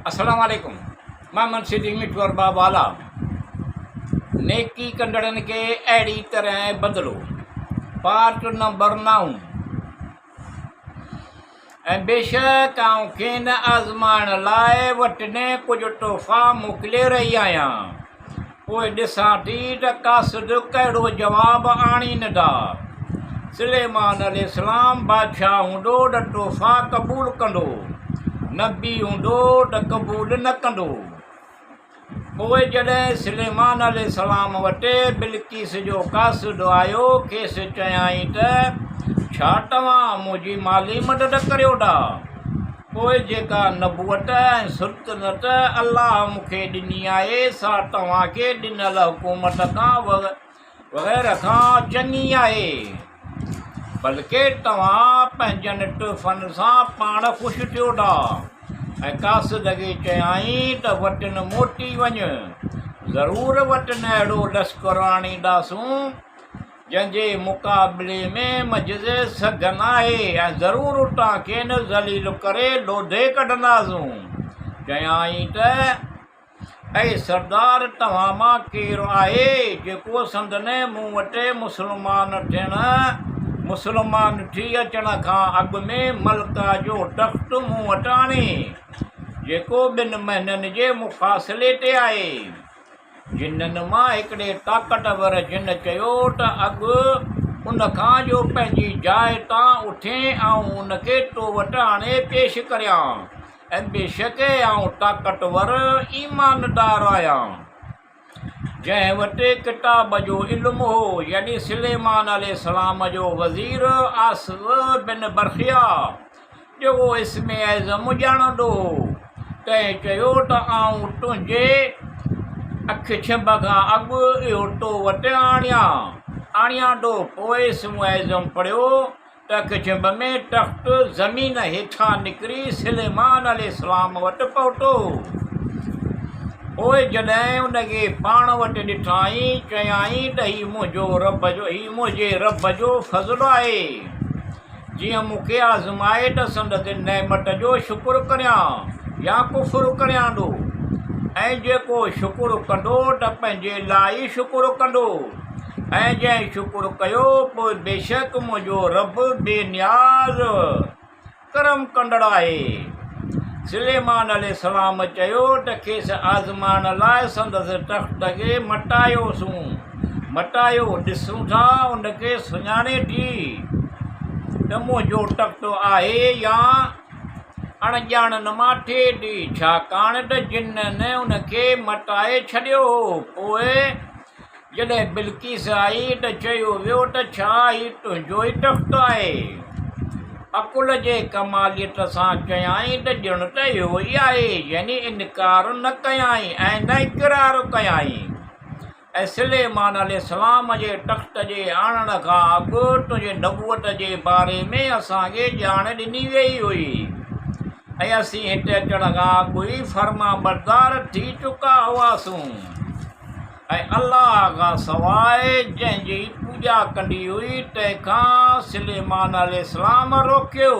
السلام عليڪم مان منشي جي مٺو ارباب والا نيڪي ڪندڙن کي اهڙي طرح بدلو پارٽ نمبر نائون ۽ بيشڪ آئون کين آزمائڻ لاء وٽن ڪجهه تحفا موڪلي رهي آهيان، پوء ڏسان ٿي ته قاصد ڪهڙو جواب آڻين ٿا. سليمان عليه السلام بادشاهه هوندو ته تحفا قبول ڪندو، نبي هوندو ته قبول نه ڪندو. پوء جڏهن سليمان عليه السلام وٽ بلقيس جو قاصد آيو، کيس چيائين ته، ڇا توهان منهنجي مالي مدد ڪريو ٿا؟ پوء جيڪا نبوت ۽ سلطنت الله مون کي ڏني آهي، سا توهان کي ڏنل حڪومت کان وغيره کان چڱي آهي، بلڪه توهان پنهنجن تحفن سان پاڻ خوش ٿيو ٿا. ۽ قاصد کي چيائين ته وٽن موٽي وڃ، ضرور وٽن اهڙو لشڪر آڻينداسون، جنهن جي مقابلي ۾ منجهس سگهه ناهي ۽ ضرور اتان کين ذليل ڪري لوڌي ڪڍنداسون. چيائين ته. اي سردار! توهان مان ڪير آهي جيڪو سندن مون وٽ مسلمان ٿيڻ، مسلمان ٿي اچڻ، کان اڳ ۾ ملڪه جو تخت مون وٽ آڻي، جيڪو ٻن مهينن جي مفاصلي تي آهي؟ جنن مان هڪڙي طاقتور جن چيو ته اڳ ان کان جو پنهنجي جاء تان اٿين آئون ان کي تو وٽ آڻي پيش ڪريان. ۽ بيشڪ آئون طاقتور ايماندار آهيان. جنهن وٽ ڪتاب جو علم هو، يعني سليمان عليه السلام جو وزير آصف بن برخيا، جيڪو اسم اعظم ڄاڻندو هو، تنهن چيو ته آئون تنهنجي اک ڇنڀ کان اڳ اهو تو وٽ آڻيان ٿو. پوء اسم اعظم پڙهيو ٽڪ ڇنڀ ۾ تخت زمين هيٺان نڪري سليمان عليه السلام وٽ پهتو. پوء جڏهن ان کي پاڻ وٽ ڏٺائين، چيائين ته هي منهنجو رب جو هي منهنجي رب جو فضل آهي، جيئن مون کي آزمائي ته سندس نعمت جو شڪر ڪريان يا ڪفر ڪريان ٿو ۽ جيڪو شڪر ڪندو ته پنهنجي لاء ئي شڪر ڪندو. ۽ جنهن شڪر ڪيو پوء بيشڪ منهنجو رب بي نياز ڪرم ڪندڙ آهي. سليمان عليه السلام چيو ته کيس آزمائڻ لاء سندس تخت کي مٽايوسون، مٽايو، ڏسون ٿا ان کي سڃاڻي ٿي ته منهنجو تخت آهي يا اڻ ڄاڻن مان ٿئي ٿي، ڇاڪاڻ ته جنن ان کي مٽائي ڇڏيو هو. پوء جڏهن بلقيس آئي ته چيو ويو ته ڇا هي تنهنجو ئي تخت آهي؟ عقل جي ڪماليت سان چيائين ته ڄڻ ته اهو ئي آهي، يعني انڪار نه ڪيائين ۽ نه اقرار ڪيائين. ۽ سليمان عليه السلام جي تخت جي آڻڻ کان اڳ تنهنجي نبوت جي باري ۾ اسان کي ڄاڻ ڏني ويئي هئي ۽ اسين هتي اچڻ کان اڳ ئي فرمانبردار ٿي چڪا هئاسون. ۽ الله کان سواء جنهن جي پوڄا ڪندي هئي تنهن کان سليمان عليه السلام روڪيو.